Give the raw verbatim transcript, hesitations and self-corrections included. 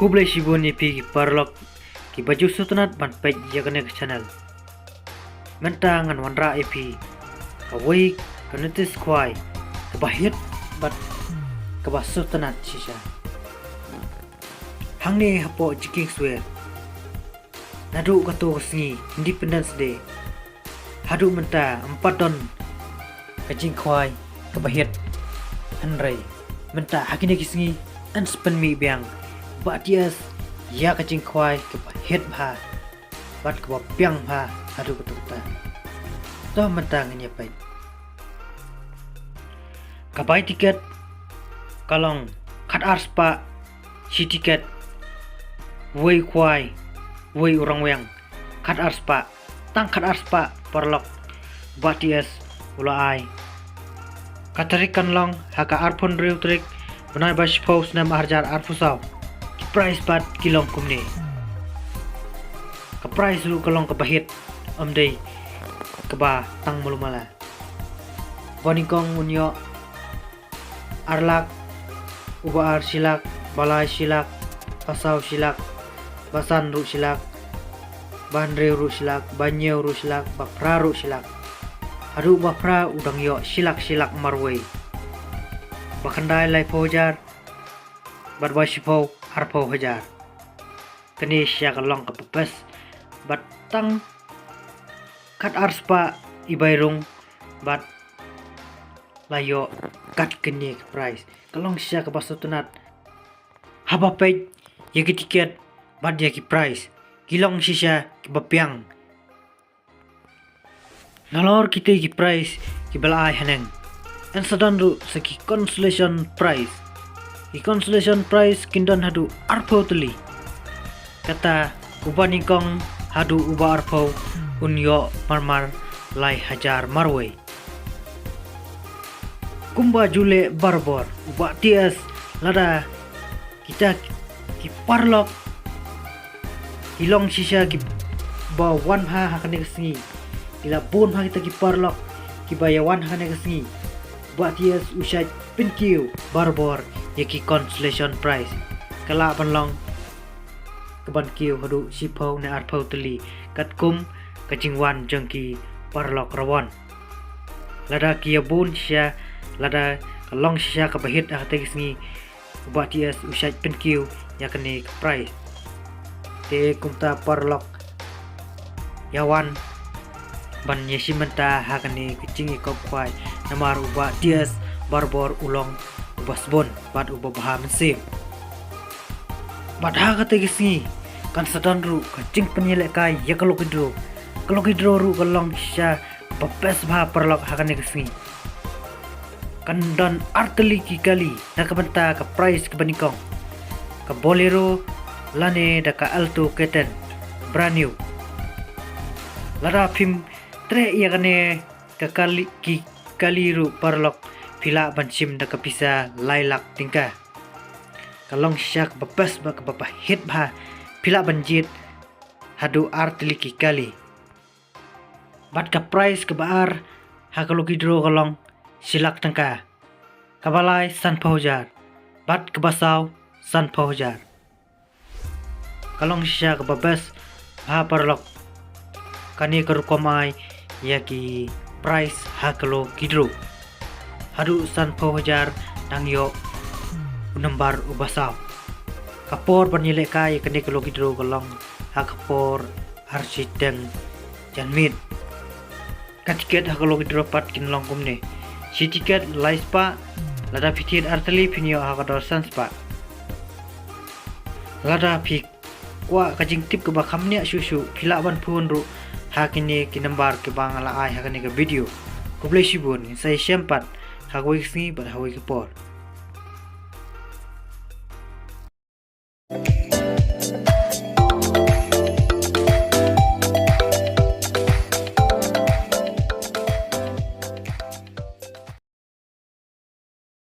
Khublei shibun ïa phi ki paralok kiba ju sngewtynnat ban peit ïa kane ka channel. Mynta ngan wanrah ïa phi kawei ka notice khwai kaba hit bad kaba sngewtynnat shisha. Hangne hapoh Jingswer, naduh kato ka sngi Independence Day haduh mynta ym pat don ka jingkhwai kaba hit. Hynrei mynta ha kine ki sngi yn sa pynmih biang Bah T S ïa ka jingkhwai kaba hit bha bad kaba biang bha haduh katta katta. To mynta ngin ïa peit. Ka bai tiket ka long khatar spah shi tiket, wei khwai, wei u rangwiang, khatar spah, tang khatar spah paralok Bah T S u la ai. Ka tarik kan long ha ka arphew hynriew tarik bnai ba shiphew snem arhajar arphew saw. Ki prize pat ki long kumne. Ka prize ruh ka long kaba hit, ym dei kaba tang malu mala. Ba nyngkong un ïoh ar lak, uba ar shi lak, ba lai shi lak, ba saw shi lak, ba san ruh shi lak, ba hynriew ruh shi lak, ba hynñiew ruh shi lak, ba phra ruh shi lak. Haduh ba phra u dang ïoh shi lak shi lak marwei. Ba khyndai laiphew hajar, bad ba shiphew arphew hajar. Kane shisha ka long kaba best bad tang khatar spah i bai rung bad la ïoh kat kane ka prize. Ka long shisha kaba sngewtynnat. Haba peit ïa ki tiket bad ïa ki prize, ki long shisha kiba biang. Nalor kitei ki prize kiba la ai haneng, yn sa don ruh sa ki consolation prize. Ki consolation prize kin don haduh arphew tylli. Kata uba nyngkong haduh uba arphew un ïoh marmar lai hajar marwei. Kumba ju leh barabor, u Bah T S, lada kita ki paralok ki long shisha kiba wan bha ha kane ka sngi, ki la bun bha kita ki paralok kiba ïa wan ha kane ka sngi, u Bah T S u shait pynkiew barabor ïa ki consolation prize. Ka lah ban long kaban kiew haduh shiphew ne arphew tylli katkum ka jingwan jong ki paralok rawon. Lada ki ïa bun shisha, lada ka long shisha kaba hit ha katei ka sngi, u Bah T S u shait pynkiew ïa kane ka prize. Te kumta paralok, ïa wan ban ïashim bynta ha kane ka jingïakop khwai, namar u Bah T S barabor u long uba sbun bad uba bha mynsiem. Bad ha katei ka sngi kan sa don ruh ka jingpynïalehkai ïa ka lucky draw. Ka lucky draw ruh ka long shisha kaba best bha paralok ha kane ka sngi. Kan don ar tylli ki kali na ka bynta ka prize kaba nyngkong, ka Bolero lane da ka Alto K ten brand new. Lada phim treh ïa kane ka kali, ki kali ruh paralok, phi lah ban shim da ka pisa lai lak tyngka. Ka long shisha kaba best bad kaba hit bha, phi lah ban jied haduh ar tylli ki kali. Bad ka prize kaba ar ha ka lucky draw ka long shi lak tyngka, kaba lai sanphew hajar bad kaba saw sanphew hajar. Ka long shisha kaba best bha paralok. Kane ka rukom ai ïa ki prize ha ka lucky draw. Haduh sanphew hajar dang ïoh u nambar uba saw. Ka por ban ïalehkai ïa kane ka lucky draw ka long ha ka por ar shiteng janmiet. Ka tiket ha ka lucky draw pat kin long kumne: shi tiket lai spah, lada phi thied ar tylli phin ïoh ha ka dor san spah. Lada phi kwah ka jingtip kaba kham niah shuh shuh, phi lah ban phone ruh ha kine ki nambar kiba nga la ai ha kane ka video. Khublei shibun, ngin sa ïashem pat ha kawei ka sngi bad ha kawei ka por.